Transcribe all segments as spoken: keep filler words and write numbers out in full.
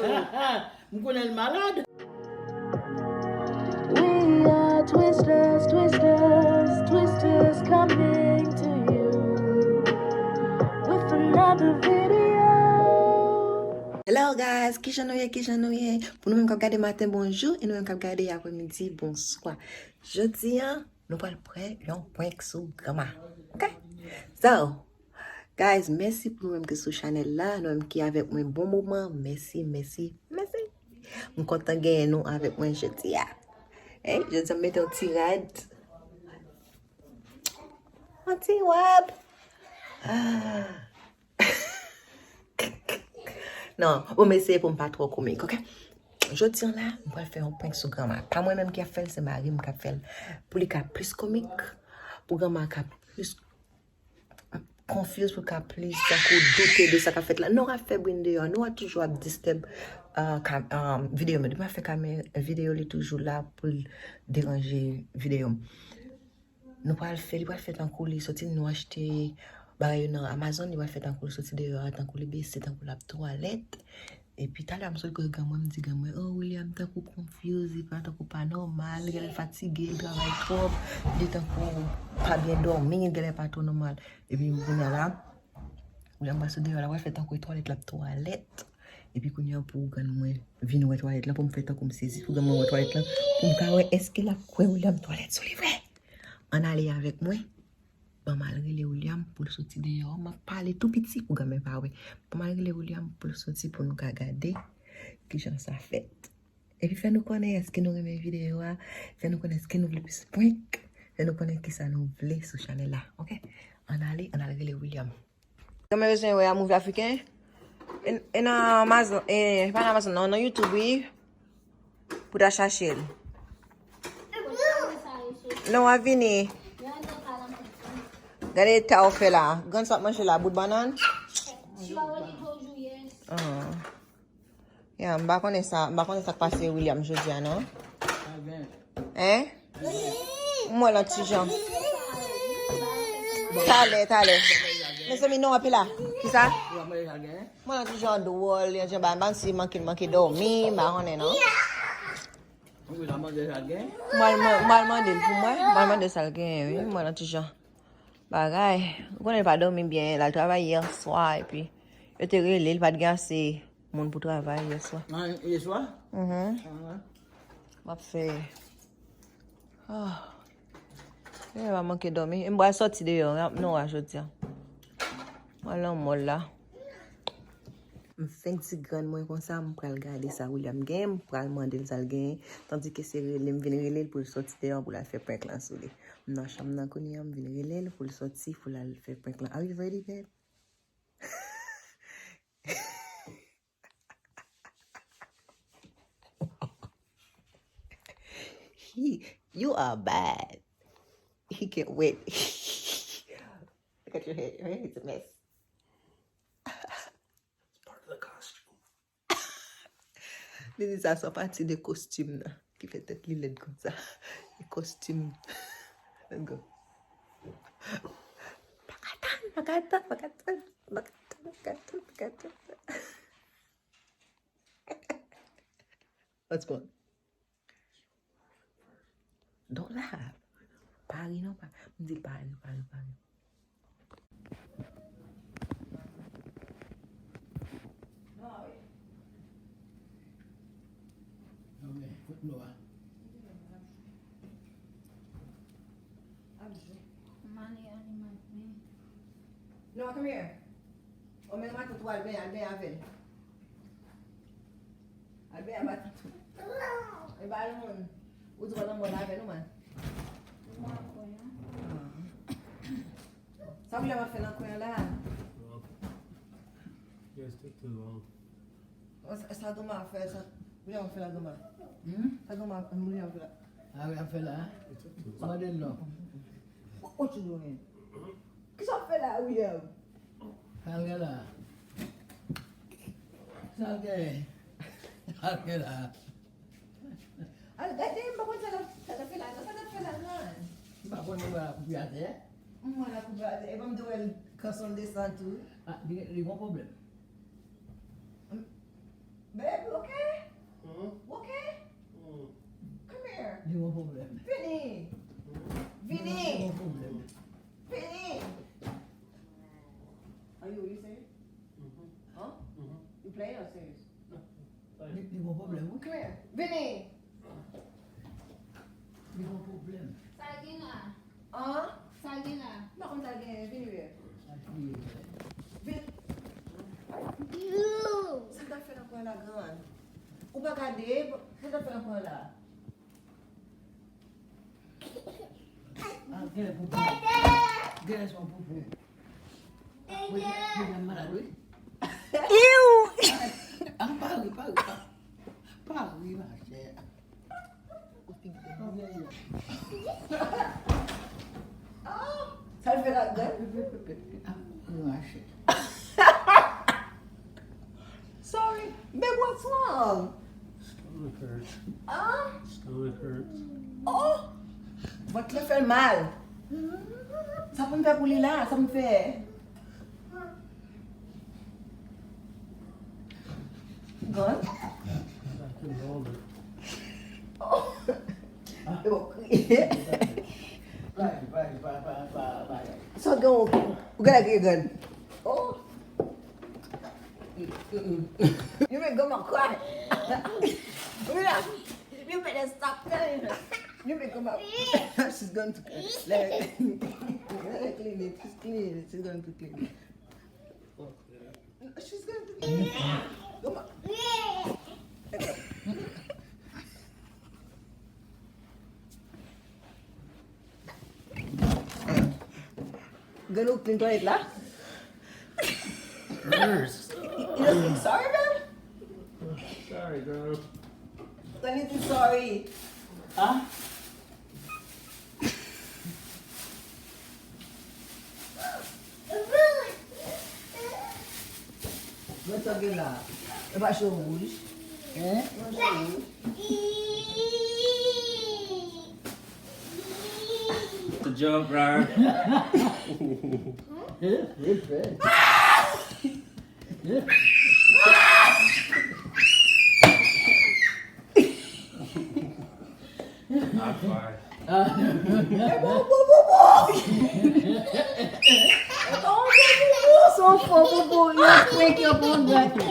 M konnen l malad. We are Twisters, Twisters, Twisters coming to you with another video. Hello guys, kijan nou ye, kijan nou ye? Pou nou menm k ap gade maten, bonjou, e nou menm k ap gade apremidi, bonswa. Jodi a, nou pral pran yon prank sou granma. Ok? So, guys, mèsi pou nou menm ki sou chanèl la, nou menm ki avèk mwen bon moman, mèsi, mèsi, mèsi. M kontan genyen nou avèk mwen jodi a. Hey, jodi a m mete yon ti rad. Yon ti wòb. Ah. Non, bon, m eseye pou m pa twò komik, ok? Jodi a la, m pral fè yon prank sou granma. Pa mwen menm ki ap fè l, se mari m k ap fè l. Pou li ka plis komik, pou granma ka plis confuse, pou l ka plis tankou doute de sa k ap fèt la. Nora fè bri deyò, Nora toujou ap disturb uh, ka, um, videyo m. Depi m ap fè kamè videyo, li toujou la pou l deranje videyo m. Nou pral fè, li pral fè tankou li soti, nou achte bagay yo nan Amazon, li pral fè tankou li soti deyò a, tankou li bese, tankou l ap twalèt. Epi talè a m sot kote granmwen, m di granmwen, oh William tankou confuse, li pa tankou pa nòmal, li genlè fatige, li travay twòp, li tankou pa byen dòmi, li genlè pa twò nòmal. Epi kounye a la, William pral sot deyò la, pral fè tankou li twalèt, l ap twalèt. Epi kounye a pou granmwen vin wè twalèt la, pou m fè tankou m sezi, pou granmwen wè twalèt la, pou m ka wè èske l ap kwè William twalèt sou li vre. Ann ale avèk mwen. Ban m al rele William pou l soti deyò. M ap pale tou piti pou granmè pa wè. Ban m al rele William pou l soti pou nou ka gade kijan sa fèt. Epi fè nou konnen èske nou renmen videyo a, fè nou konnen èske nou vle plis prank, fè nou konnen kisa nou vle sou chanèl la. Ok? Ann ale, ann al rele William. Granmè bezwen wè a movie afriken? E, e nan Amazon, e, pa nan Amazon non, nan YouTube wi. Pou ta chache l. Non, w ap vini. Gade eta w fè la. Grann sa w ap manje la, bout bannann? Ah. Ya, m pa konnen sa, m pa konnen sa k pase William jodi a non. Hein? M wè l yon ti jan. Talè, talè. Mezanmi, non, anpil la. Kisa? M wè l yon ti jan dwòl, yon jan ba, m pa konn si manke, manke dòmi, m pa konnen non. M al, m al mande l pou mwen, m al mande sa l genyen, wi, m wè l yon ti jan. Bagay, ou konnen l pa dòmi byen, l al travay yè swa, epi yo te rele l, pa t gen ase moun pou travay yè swa. Yè swa? Mhm. M ap fè. Ah. Mwen pa manke dòmi. E m pral sòti deyò, m ap Nora jodi a. M al nan mòl la. M fenk di grann mwen konsa, m pral gade sa William gen, m pral mande l sa l gen. Tandike se rele m vin rele l pou l sòti deyò pou l al fè prank lan sou li. M nan chanm nan kounye a, m vin rele l pou l sòti, pou l al fè prank lan. Are you ready, babe? He, you are bad. He can't wait. Look at your hair. Your hair is a mess. It's part of the costume. Li di sa se yon pati de kostim nan ki fè tèt li lèd konsa. E kostim. Let's go. Pa ka tann, pa ka tann, pa ka tann, pa ka tann, pa ka tann, pa ka tann. What's going on? Don't laugh. Pa ri non, pa. M di l pa ri, pa ri, pa ri. Non, men, kot nou a? Mane animal, men. Noah, come here. O men matant ou al benyen, al benyen avè l. Al benyen ak matant ou. E ba l moun. Ou di w al nan mòl avè nou, man. Sa w ap fè nan kwen an la? Yes, take too long. Sa, sa granma ap fè, sa William ap fè la granma. Hmm? Sa granma, William ap fè la. Ah, wi, ap fè la, hein? Mande l non. What you doing? Kisa w ap fè la, William? Sa l gen la? Sa l gen? Sa l gen la? Al gade, m pa konn sa l ap, sa l ap fè la, non, sa l ap fè la, non. M pa konn, mwen wè l ap koupe atè. Mwen wè l ap koupe atè. E pa m te wè l kanson l desann tou. Ah, li, li gon pwoblèm. Babe, you okay? You okay? Come here. Li gen pwoblèm. Vini. Vini. Li gen pwoblèm. Vini. Are you really serious? Huh? You playing or serious? Li, li gen pwoblèm, wi. Come here. Vini. Li gen pwoblèm. Sa l gen la? An? Sa l gen la? M pa konn sa l gen, vini wè. Vin. Sa l t ap fè nan kwen la, grann? Ou pa gade, sa l t ap fè nan kwen la? Ah, gen poupou. Gen son poupou. Wi, wi, wi, malad, wi. Iw! Ah, pa ri, pa ri, pa, pa ri, machè. Sa l fè la, gad. Ah, machè. Sorry. Babe, what's wrong? Stomach hurts. Ah? Stomach hurts. Oh! Vant lan fè l mal. Sa pou m fè pou li la? Sa pou m fè? Grann? I can hold it. Oh! E bon, kriye. Sa w gen, ou gen lè kriye, grann? Oh! You make grandma cry. Mira, you better stop telling her. You make grandma. She's going to cry. Let her, let her clean it. She's cleaning it. She's going to clean it. She's going to clean it. Grandma. Grann, ou clean twalèt la? Sorry, babe. Sorry, girl. Grann, li di sorry. Huh? Mwen sa gen la. E pa cho wouj. Hein? Mwen cho wouj. Good job, Rar. High five. E bon, bon, bon, bon. E bon, bon, bon, bon. Se yon fo poupou, yo prank yo pou yon gate.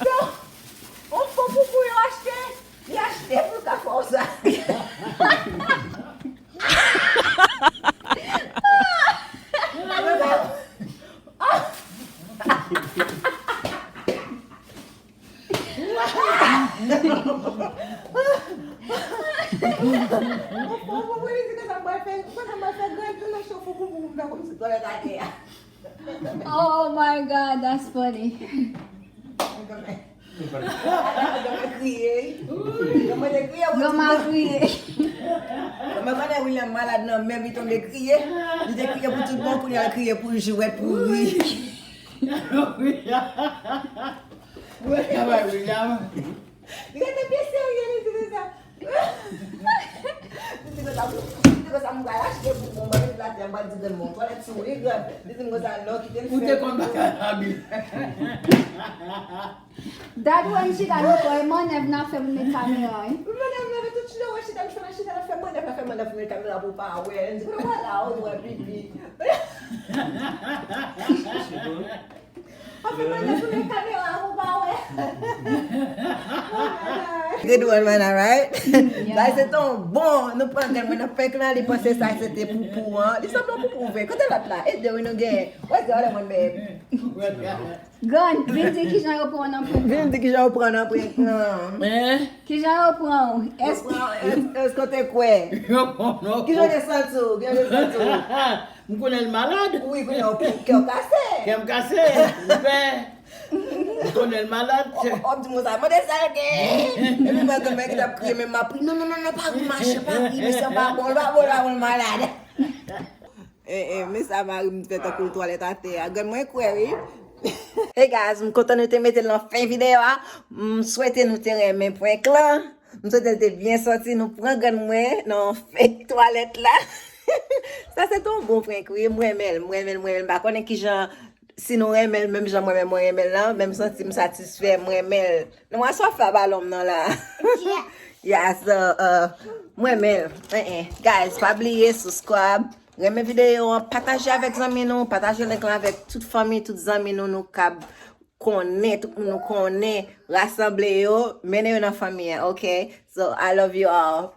Non, yon fo poupou yo achte. Li achte pou l ka fè w sa. Oh my God, that's funny. Granma kriye. Granma kriye. Granma konnen William malad nan menm, li tonbe kriye. Li te kriye pou tout bon, kounye a l kriye pou jwèt, pou ri. William. Li rete byen serye, li di konsa. Li di konsa, li di konsa, "M pral achte pou bon, mwen, la, m pral di grann mwen, twalèt sou wi, grann." Li di m konsa, "Non, kite l fè." Ou te konn bagay la, Bill. Dad wè m chita nan kò, e mannèv n ap fè pou met kamera, wi. Mannèv n ap fè, tout chita, wè chita, m chita, chita, n ap fè mannèv, n ap fè mannèv pou met kamera pou w pa wè. Li di, "Kote w al la, ou dwe pipi." Anfen, mwen te tounen kamera pou pa wè. Good one, man, alright? Sa se ton bon, nou pran grann mwen nan prank lan, li panse sa se te poupou an. Li sanble poupou vre. Kote lòt la? Ede wi nou gen. Where's the other one, babe? Grann, vin di kijan yo pran w nan prank lan. Vin di kijan yo pran w nan prank lan. Kijan yo pran w? Èske w te kwè? Kijan w te santi w? Kijan w te santi w? M konnen l malad. Wi, kounye a w kè w kase. Kè m kase. M pè. M konnen l malad. W ap di mwen sa, mande sa l gen. Epi mwen gen mwen ki t ap kriye, men m ap ri. Non, non, non, non, pa ri, machè, pa ri, mesye, pa bon, l pa bon, l pa bon, l malad. E, e, men sa mari m fè tankou l twalèt atè a. Grann mwen kwè, wi. Hey guys, m kontan nou te mete l nan fen videyo a. M swete nou te renmen prank lan. M swete l te byen sòti. Nou pran grann mwen nan fen twalèt la. Sa se ton bon prank, wi. M renmen l, m renmen l, m renmen l. M pa konnen kijan, si nou renmen l menm jan mwen menm mwen renmen l lan, men m santi m satisfè, m renmen l. Nou wè sa w fè a balon m nan la. Yeah, so, uh, m renmen l. Eh, eh. Guys, pa bliye, subscribe, renmen videyo an, pataje avèk zanmi nou, pataje link lan avèk tout fanmi, tout zanmi nou, nou kab konnen, tout moun nou konnen, rasanble yo, mennen yo nan fanmi an, ok? So, I love you all.